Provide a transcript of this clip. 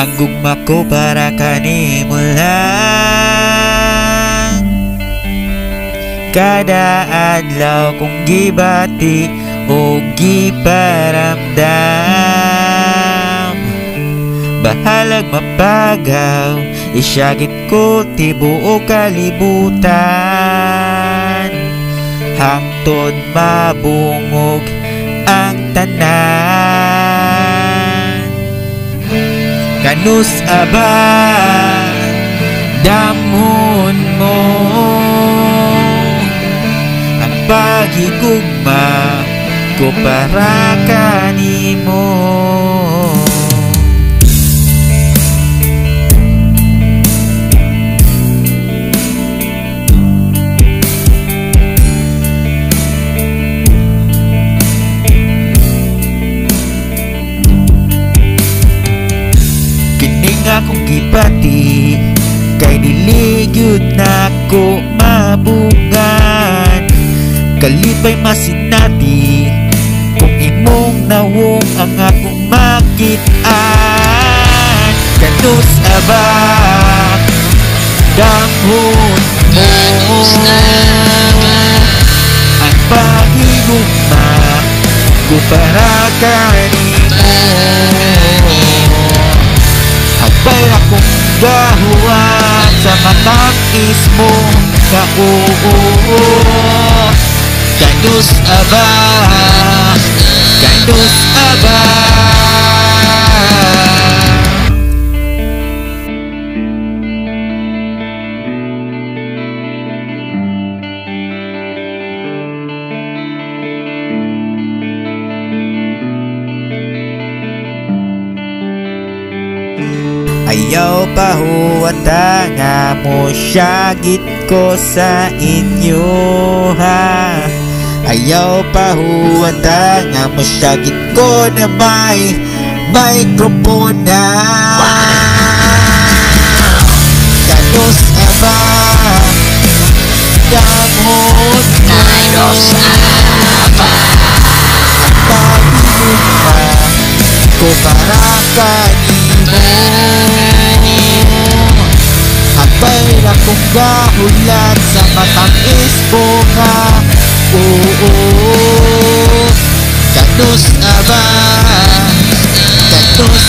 Ang gugma ko para kanimo lang. Kada adlaw kong gibati o giparamdam, bahalag mapagaw, isyagit ko tibuok kalibutan. Hangtod mabungog ang tanan. Kanus aba damhon mo ang paghigugma ko para kanimo. Kining akong gibati kay dili gyud nako mabugan. Kalipay masinati kung imong nawong ang akong makit-an. Kanus aba damhon mo ang paghigugma ko para kanimo. Hagbay akong gahuwat sa matamis mo nga oo. Kanus aba, kanus aba. Ayaw pahuwata nga mo syagit ko sa inyo ha. Ayaw pahuwata nga mo syagit ko na may microphone na. Kanus aba damhon mo Kanus aba ang paghigugma ko para kanimo. Hagbay ra kong gahulat sa matamis mo nga oo. Kanus aba, kanus